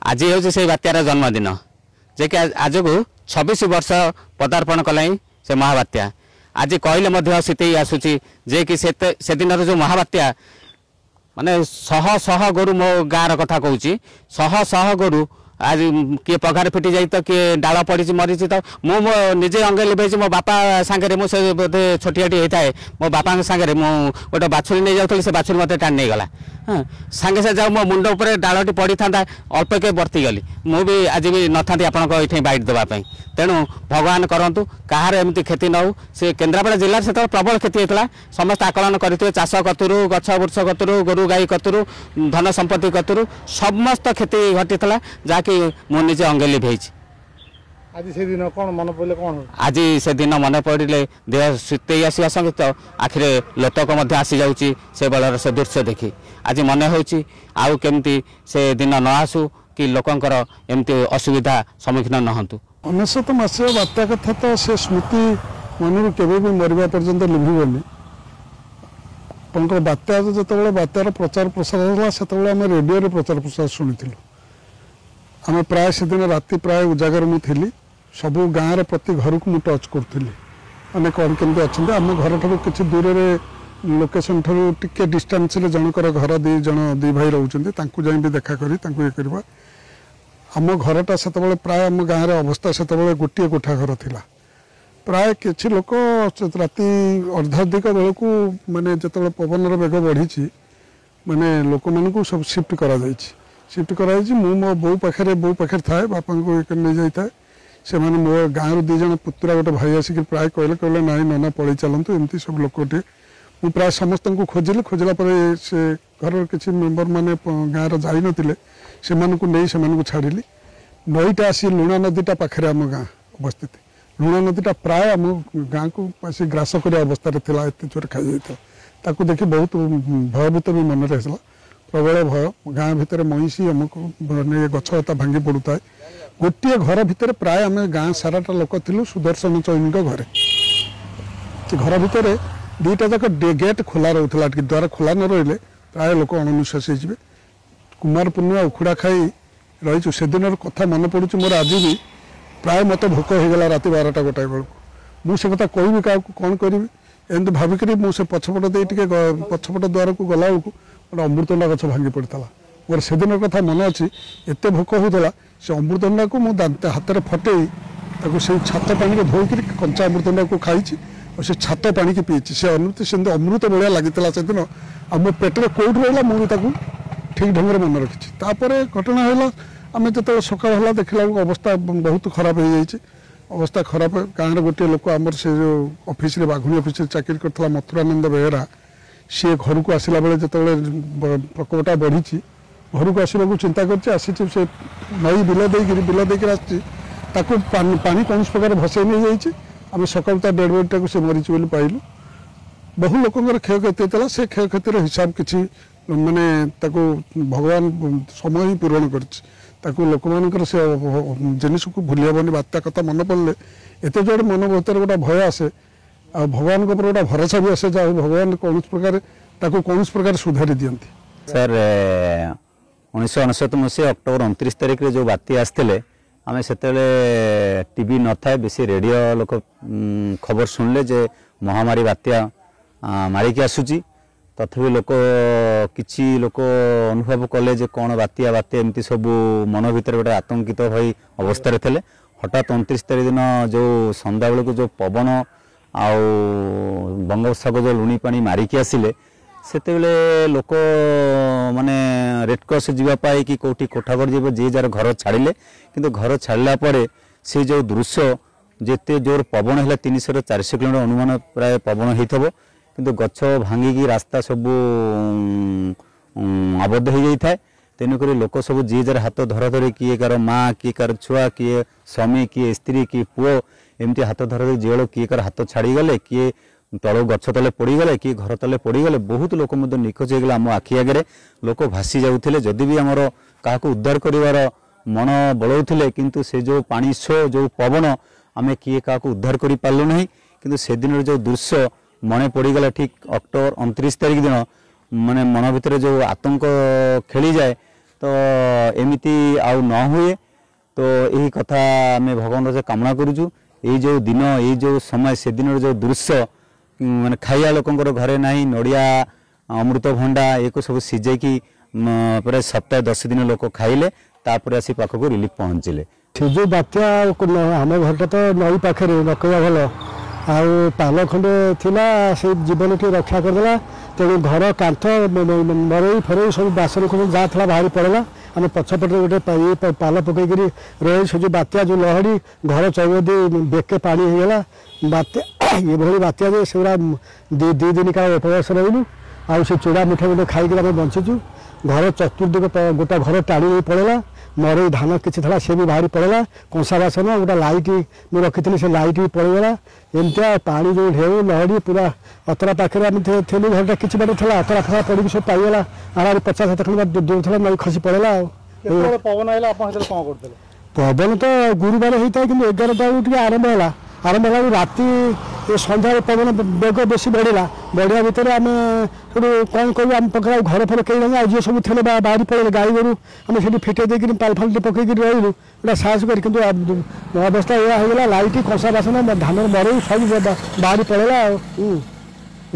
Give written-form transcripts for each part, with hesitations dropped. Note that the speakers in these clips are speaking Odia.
ଆଜି ହେଉଛି ସେଇ ବାତ୍ୟାର ଜନ୍ମଦିନ, ଯେ କି ଆଜକୁ 26 ବର୍ଷ ପଦାର୍ପଣ କଲାଣି ସେ ମହାବାତ୍ୟା। ଆଜି କହିଲେ ମଧ୍ୟ ଶୀତେଇ ଆସୁଛି ଯେ କି ସେଦିନର ଯେଉଁ ମହାବାତ୍ୟା, ମାନେ ଶହ ଶହ ଗୋରୁ, ମୋ ଗାଁର କଥା କହୁଛି, ଶହ ଶହ ଗୋରୁ ଆଜି କିଏ ପଘାରେ ଫିଟି ଯାଇ ତ କିଏ ଡାଳ ପଡ଼ିଛି ମରିଛି ତ। ମୁଁ ମୋ ନିଜେ ଅଙ୍ଗେ ଲିଭେଇଛି। ମୋ ବାପା ସାଙ୍ଗରେ ମୁଁ ସେ ବୋଧେ ଛୋଟିଆଟି ହେଇଥାଏ, ମୋ ବାପାଙ୍କ ସାଙ୍ଗରେ ମୁଁ ଗୋଟେ ବାଛୁରୀ ନେଇଯାଉଥିଲି, ସେ ବାଛୁରୀ ମୋତେ ଟାଣି ନେଇଗଲା। ହଁ, ସାଙ୍ଗେ ସାଙ୍ଗେ ଯାଉ ମୋ ମୁଣ୍ଡ ଉପରେ ଡାଳଟି ପଡ଼ିଥାନ୍ତା, ଅଳ୍ପକେ ବର୍ତ୍ତିଗଲି। ମୁଁ ବି ଆଜି ବି ନଥାନ୍ତି ଆପଣଙ୍କ ଏଇଠି ବାଇଟ୍ ଦେବା ପାଇଁ। ତେଣୁ ଭଗବାନ କରନ୍ତୁ କାହାର ଏମିତି କ୍ଷତି ନ ହଉ। ସେ କେନ୍ଦ୍ରାପଡ଼ା ଜିଲ୍ଲାରେ ସେତେବେଳେ ପ୍ରବଳ କ୍ଷତି ହେଇଥିଲା, ସମସ୍ତେ ଆକଳନ କରିଥିବେ। ଚାଷ କତୁରୁ, ଗଛ ବୃକ୍ଷ କତୁରୁ, ଗୋରୁ ଗାଈ କତୁରୁ, ଧନ ସମ୍ପତ୍ତି କତୁରୁ ସମସ୍ତ କ୍ଷତି ଘଟିଥିଲା, ଯାହାକି ମୁଁ ନିଜେ ଅଙ୍ଗେ ଲିଭେଇଛି। ଆଜି ସେଦିନ କ'ଣ ମନେ ପଡ଼ିଲେ କ'ଣ? ଆଜି ସେଦିନ ମନେ ପଡ଼ିଲେ ଦେହ ଶୀତେଇ ଆସିବା ସଙ୍ଗୀତ ଆଖିରେ ଲୋତକ ମଧ୍ୟ ଆସିଯାଉଛି ସେ ବେଳର ସେ ଦୃଶ୍ୟ ଦେଖି। ଆଜି ମନେ ହେଉଛି ଆଉ କେମିତି ସେ ଦିନ ନ ଆସୁ କି ଲୋକଙ୍କର ଏମିତି ଅସୁବିଧା ସମ୍ମୁଖୀନ ନ ହୁଅନ୍ତୁ। 99 ମସିହା ବାତ୍ୟା କଥା ତ ସେ ସ୍ମୃତି ମନରୁ କେବେ ବି ମରିବା ପର୍ଯ୍ୟନ୍ତ ଲିଭିବନି। ଆପଣଙ୍କର ବାତ୍ୟା ଯେତେବେଳେ ବାତ୍ୟାର ପ୍ରଚାର ପ୍ରସାର ହେଲା, ସେତେବେଳେ ଆମେ ରେଡ଼ିଓରେ ପ୍ରଚାର ପ୍ରସାର ଶୁଣିଥିଲୁ। ଆମେ ପ୍ରାୟ ସେଦିନ ରାତି ପ୍ରାୟ ଉଜାଗର ମୁଁ ଥିଲି। ସବୁ ଗାଁର ପ୍ରତି ଘରକୁ ମୁଁ ଟଚ୍ କରୁଥିଲି, ମାନେ କ'ଣ କେମିତି ଅଛନ୍ତି। ଆମ ଘରଠାରୁ କିଛି ଦୂରରେ, ଲୋକେସନ୍ ଠାରୁ ଟିକେ ଡିଷ୍ଟାନ୍ସରେ ଜଣଙ୍କର ଘର, 2 ଜଣ 2 ଭାଇ ରହୁଛନ୍ତି, ତାଙ୍କୁ ଯାଇ ବି ଦେଖା କରି ତାଙ୍କୁ ଇଏ କରିବା। ଆମ ଘରଟା ସେତେବେଳେ ପ୍ରାୟ ଆମ ଗାଁର ଅବସ୍ଥା ସେତେବେଳେ ଗୋଟିଏ କୋଠା ଘର ଥିଲା। ପ୍ରାୟ କିଛି ଲୋକ ରାତି ଅର୍ଦ୍ଧାଧିକ ବେଳକୁ, ମାନେ ଯେତେବେଳେ ପବନର ବେଗ ବଢ଼ିଛି, ମାନେ ଲୋକମାନଙ୍କୁ ସବୁ ସିଫ୍ଟ କରାଯାଇଛି, ସିଫ୍ଟ କରାଯାଇଛି। ମୁଁ ମୋ ବୋଉ ପାଖରେ ଥାଏ, ବାପାଙ୍କୁ ଇଏ କରି ନେଇଯାଇଥାଏ। ସେମାନେ ମୋ ଗାଁରୁ 2 ଜଣ ପୁତୁରା ଗୋଟେ ଭାଇ ଆସିକି ପ୍ରାୟ କହିଲେ ନାଇଁ ନନା ପଳେଇ ଚାଲନ୍ତୁ, ଏମିତି ସବୁ ଲୋକଟିଏ। ମୁଁ ପ୍ରାୟ ସମସ୍ତଙ୍କୁ ଖୋଜିଲି। ଖୋଜିଲା ପରେ ସେ ଘରର କିଛି ମେମ୍ବର ମାନେ ଗାଁର ଯାଇନଥିଲେ, ସେମାନଙ୍କୁ ନେଇ ସେମାନଙ୍କୁ ଛାଡ଼ିଲି। ନଈଟା ଆସି ଲୁଣା ନଦୀଟା ପାଖରେ ଆମ ଗାଁ ଅବସ୍ଥିତ। ଲୁଣା ନଦୀଟା ପ୍ରାୟ ଆମ ଗାଁକୁ ଆସି ଗ୍ରାସ କରିବା ଅବସ୍ଥାରେ ଥିଲା, ଏତେ ଜୋରେ ଖାଇଯାଇଥିଲା। ତାକୁ ଦେଖି ବହୁତ ଭୟଭୀତ ବି ମନରେ ଆସିଲା, ପ୍ରବଳ ଭୟ। ଗାଁ ଭିତରେ ମଇଁଷି ଅମୁକ ଗଛ ଲତା ଭାଙ୍ଗି ପଡ଼ୁଥାଏ। ଗୋଟିଏ ଘର ଭିତରେ ପ୍ରାୟ ଆମେ ଗାଁ ସାରାଟା ଲୋକ ଥିଲୁ, ସୁଦର୍ଶନ ଚୈନୀଙ୍କ ଘରେ। ସେ ଘର ଭିତରେ 2ଟା ଯାକ ଗେଟ୍ ଖୋଲା ରହୁଥିଲା, ଟିକେ ଦ୍ୱାର ଖୋଲା ନ ରହିଲେ ପ୍ରାୟ ଲୋକ ଅଣନିଶ୍ୱାସୀ ହେଇଯିବେ। କୁମାର ପୂର୍ଣ୍ଣିମା ଉଖୁଡ଼ା ଖାଇ ରହିଛୁ। ସେଦିନର କଥା ମନେ ପଡ଼ୁଛି ମୋର ଆଜି ବି। ପ୍ରାୟ ମୋତେ ଭୋକ ହେଇଗଲା ରାତି 12ଟା 1ଟା ବେଳକୁ। ମୁଁ ସେ କଥା କହିବି କାହାକୁ, କ'ଣ କରିବି ଏମିତି ଭାବିକିରି ମୁଁ ସେ ପଛପଟ ଦେଇ ଟିକେ ପଛପଟ ଦ୍ୱାରକୁ ଗଲାବେଳକୁ ଗୋଟେ ଅମୃତଭଣ୍ଡା ଗଛ ଭାଙ୍ଗି ପଡ଼ିଥିଲା। ମୋର ସେଦିନ କଥା ମନେ ଅଛି, ଏତେ ଭୋକ ହେଉଥିଲା। ସେ ଅମୃତଭଣ୍ଡାକୁ ମୁଁ ଦାନ୍ତ ହାତରେ ଫଟେଇ ତାକୁ ସେଇ ଛାତ ପାଣିରେ ଧୋଇକିରି କଞ୍ଚା ଅମୃତଭଣ୍ଡାକୁ ଖାଇଛି ଆଉ ସେ ଛାତ ପାଣିକି ପିଇଛି। ସେ ଅନୁଭୂତି ସେମିତି ଅମୃତ ଭଳିଆ ଲାଗିଥିଲା ସେଦିନ। ଆଉ ମୋ ପେଟରେ କେଉଁଠି ରହିଲା ମୁଁ ବି ତାକୁ ଠିକ୍ ଢଙ୍ଗରେ ମନେ ରଖିଛି। ତାପରେ ଘଟଣା ହେଲା, ଆମେ ଯେତେବେଳେ ସକାଳ ହେଲା ଦେଖିଲା ବେଳକୁ ଅବସ୍ଥା ବହୁତ ଖରାପ ହେଇଯାଇଛି। ଅବସ୍ଥା ଖରାପ। ଗାଁର ଗୋଟିଏ ଲୋକ ଆମର ସେ ଯେଉଁ ଅଫିସରେ, ବାଘୁଣୀ ଅଫିସରେ ଚାକିରି କରିଥିଲା, ମଥୁରାନନ୍ଦ ବେହେରା, ସିଏ ଘରକୁ ଆସିଲା ବେଳେ ଯେତେବେଳେ ପ୍ରକୋପଟା ବଢ଼ିଛି, ଘରକୁ ଆସିବାକୁ ଚିନ୍ତା କରିଛି, ଆସିଛି ସେ ନଈ ବିଲ ଦେଇକିରି ଆସିଛି। ତାକୁ ପାଣି କୌଣସି ପ୍ରକାର ଭସେଇ ନେଇଯାଇଛି। ଆମେ ସକାଳୁ ତା ଡେଡ଼୍ ବଡ଼ିଟାକୁ ସେ ମରିଛି ବୋଲି ପାଇଲୁ। ବହୁ ଲୋକଙ୍କର କ୍ଷୟକ୍ଷତି ହେଇଥିଲା। ସେ କ୍ଷୟକ୍ଷତିର ହିସାବ କିଛି ମାନେ ତାକୁ ଭଗବାନ ସମୟ ହିଁ ପୂରଣ କରିଛି। ତାକୁ ଲୋକମାନଙ୍କର ସେ ଜିନିଷକୁ ଭୁଲି ହେବନି। ବାତ୍ୟା କଥା ମନେ ପଡ଼ିଲେ ଏତେ ଜୋରେ ମନ ଭିତରେ ଗୋଟେ ଭୟ ଆସେ, ଆଉ ଭଗବାନଙ୍କ ଉପରେ ଗୋଟେ ଭରସା ବି ଆସେ, ଯାହା ଭଗବାନ କୌଣସି ପ୍ରକାର ତାକୁ କୌଣସି ପ୍ରକାର ସୁଧାରି ଦିଅନ୍ତି। ସାର୍, 1999 ମସିହା ଅକ୍ଟୋବର 29 ତାରିଖରେ ଯେଉଁ ବାତ୍ୟା ଆସିଥିଲେ, ଆମେ ସେତେବେଳେ ଟିଭି ନଥାଏ, ବେଶୀ ରେଡ଼ିଓ ଲୋକ ଖବର ଶୁଣିଲେ ଯେ ମହାମାରୀ ବାତ୍ୟା ମାରିକି ଆସୁଛି। ତଥାପି ଲୋକ କିଛି ଲୋକ ଅନୁଭବ କଲେ ଯେ କ'ଣ ବାତ୍ୟା ବାତ୍ୟା ଏମିତି ସବୁ ମନ ଭିତରେ ଗୋଟେ ଆତଙ୍କିତ ହୋଇ ଅବସ୍ଥାରେ ଥିଲେ। ହଠାତ୍ 29 ତାରିଖ ଦିନ ଯେଉଁ ସନ୍ଧ୍ୟାବେଳକୁ ଯେଉଁ ପବନ ଆଉ ବଙ୍ଗୋପସାଗର ଯେଉଁ ଲୁଣି ପାଣି ମାରିକି ଆସିଲେ, ସେତେବେଳେ ଲୋକ ମାନେ ରେଡ଼କ୍ରସ୍ ଯିବା ପାଇଁ କି କେଉଁଠି କୋଠାଘର ଯିବ, ଯିଏ ଯାହାର ଘର ଛାଡ଼ିଲେ। କିନ୍ତୁ ଘର ଛାଡ଼ିଲା ପରେ ସେ ଯେଉଁ ଦୃଶ୍ୟ, ଯେତେ ଜୋର ପବନ ହେଲା, 300 400 କିଲୋମିଟର ଅନୁମାନ ପ୍ରାୟ ପବନ ହେଇଥିବ, କିନ୍ତୁ ଗଛ ଭାଙ୍ଗିକି ରାସ୍ତା ସବୁ ଆବଦ୍ଧ ହେଇଯାଇଥାଏ। ତେଣୁକରି ଲୋକ ସବୁ ଯିଏ ଯାହାର ହାତ ଧରାଧରି, କିଏ କାହାର ମା, କିଏ କାହାର ଛୁଆ, କିଏ ସ୍ୱାମୀ, କିଏ ସ୍ତ୍ରୀ, କିଏ ପୁଅ, ଏମିତି ହାତ ଧରାଧରି ଯିଏ କିଏ କାହାର ହାତ ଛାଡ଼ିଗଲେ, କିଏ ତଳ ଗଛ ତଳେ ପଡ଼ିଗଲେ, କିଏ ଘର ତଳେ ପଡ଼ିଗଲେ। ବହୁତ ଲୋକ ମଧ୍ୟ ନିଖୋଜ ହେଇଗଲେ। ଆମ ଆଖି ଆଗରେ ଲୋକ ଭାସି ଯାଉଥିଲେ। ଯଦି ବି ଆମର କାହାକୁ ଉଦ୍ଧାର କରିବାର ମନ ବଳଉଥିଲେ, କିନ୍ତୁ ସେ ଯେଉଁ ପାଣି ଶୋ, ଯେଉଁ ପବନ, ଆମେ କିଏ କାହାକୁ ଉଦ୍ଧାର କରିପାରିଲୁ ନାହିଁ। କିନ୍ତୁ ସେଦିନର ଯେଉଁ ଦୃଶ୍ୟ ମନେ ପଡ଼ିଗଲା ଠିକ୍ ଅକ୍ଟୋବର 29 ତାରିଖ ଦିନ, ମାନେ ମନ ଭିତରେ ଯେଉଁ ଆତଙ୍କ ଖେଳିଯାଏ, ତ ଏମିତି ଆଉ ନ ହୁଏ, ତ ଏହି କଥା ଆମେ ଭଗବାନଙ୍କ କାছে କାମନା କରୁଛୁ। ଏଇ ଯେଉଁ ଦିନ, ଏଇ ଯେଉଁ ସମୟ, ସେଦିନର ଯେଉଁ ଦୃଶ୍ୟ, ମାନେ ଖାଇବା ଲୋକଙ୍କର ଘରେ ନାହିଁ, ନଡ଼ିଆ ଅମୃତଭଣ୍ଡା ଏକୁ ସବୁ ସିଝେଇକି ପ୍ରାୟ ସପ୍ତାହ 10 ଦିନ ଲୋକ ଖାଇଲେ, ତାପରେ ଆସି ପାଖକୁ ରିଲିଫ ପହଞ୍ଚିଲେ। ସେ ଯେଉଁ ବାତ୍ୟା, ଆମ ଘରଟା ତ ନଈ ପାଖରେ ନ କହିବା ଭଲ, ଆଉ ପାଲ ଖଣ୍ଡେ ଥିଲା, ସେଇ ଜୀବନ ଟିକେ ରକ୍ଷା କରିଦେଲା। ତେଣୁ ଘର କାନ୍ଥ ମରେଇ ଫରେଇ ସବୁ ବାସନ କୁସନ ଯାହା ଥିଲା ବାହାରି ପଡ଼ିଲା। ଆମେ ପଛପଟରେ ଗୋଟେ ଇଏ ପାଲ ପକେଇକିରି ରହି, ସେ ଯେଉଁ ବାତ୍ୟା ଯେଉଁ ଲହଡ଼ି, ଘର ଚୌହଦି ବେକେ ପାଣି ହେଇଗଲା। ବାତ୍ୟା ଏଭଳି ବାତ୍ୟା ଯେ ସେଗୁଡ଼ା 2 ଦିନ କାଳ ଉପବାସ ରହିଲୁ, ଆଉ ସେ ଚୂଡ଼ା ମୁଠା ମୁଠା ଖାଇକିରି ଆମେ ବଞ୍ଚିଛୁ। ଘର ଚତୁର୍ଦିଗ ଗୋଟା ଘର ଟାଣି ନେଇ ପଳେଇଲା। ମରେଇ ଧାନ କିଛି ଥିଲା, ସେ ବି ବାହାରି ପଳେଇଲା। କଂସା ବାସନ, ଗୋଟେ ଲାଇଟ୍ ମୁଁ ରଖିଥିଲି, ସେ ଲାଇଟ୍ ବି ପଳେଇଗଲା। ଏମିତିଆ ପାଣି ଯେଉଁ ଢେଉ ଲହଡ଼ି, ପୁରା ଅତରା ପାଖରେ ଆମେ ଥିଲୁ। ଘରଟା କିଛି ବାଟ ଥିଲା, ଅତରା ଫତରା ପଡ଼ିକି ସବୁ ପାଇଗଲା। ଆରାମ 50 ହାତ ଖଣ୍ଡେ ଦୂର ଥିଲା, ନଈ ଖସି ପଳେଇଲା। ଆଉ କେତେବେଳେ ପବନ ଆଇଲା, ଆପଣ ସେତେବେଳେ କ'ଣ କରୁଥିଲେ? ପବନ ତ ଗୁରୁବାର ହେଇଥାଏ, କିନ୍ତୁ 11ଟା ବେଳକୁ ଟିକେ ଆରମ୍ଭ ହେଲା। ଆରମ୍ଭ ହେଲା ବେଳକୁ ରାତି ସନ୍ଧ୍ୟାରେ ପବନ ବେଗ ବେଶୀ ବଢ଼ିଲା। ବଢ଼ିବା ଭିତରେ ଆମେ ସେଠୁ କ'ଣ କରିବୁ? ଆମ ପାଖରେ ଆଉ ଘର ଫର କେହି ନାହିଁ, ଆଉ ଯିଏ ସବୁ ଥିଲେ ବାହାରି ପଳେଇଲେ। ଗାଈ ଗୋରୁ ଆମେ ସେଠି ଫିଟେଇ ଦେଇକିରି ପାଲ ଫାଲ ଟିକେ ପକେଇକିରି ରହିଲୁ ଗୋଟେ ସାହସ କରି। କିନ୍ତୁ ଅବସ୍ଥା ଏଇଆ ହେଇଗଲା, ଲାଇଟ୍, କଂସା ବାସନ, ଧାନର ମରେଇ ସବୁ ବାହାରି ପଳେଇଲା। ଆଉ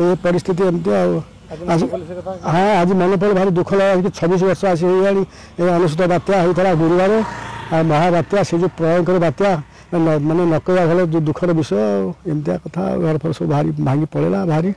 ଏ ପରିସ୍ଥିତି ଏମିତି। ଆଉ ହଁ, ଆଜି ମନେ ପଡ଼ିଲେ ଭାରି ଦୁଃଖ ଲାଗେ। ଆଜିକି 26 ବର୍ଷ ଆସି ହେଇଗଲାଣି। ଏ ଅନୁସୂତ ବାତ୍ୟା ହେଇଥିଲା ଗୁରୁବାର, ଆଉ ମହାବାତ୍ୟା, ସେ ଯେଉଁ ପ୍ରଳୟଙ୍କର ବାତ୍ୟା, ମାନେ ନ କହିବା ଭଲ, ଯେଉଁ ଦୁଃଖର ବିଷୟ। ଆଉ ଏମିତିଆ କଥା, ଆଉ ଘର ଫର ସବୁ ଭାରି ଭାଙ୍ଗି ପଳେଇଲା ଭାରି।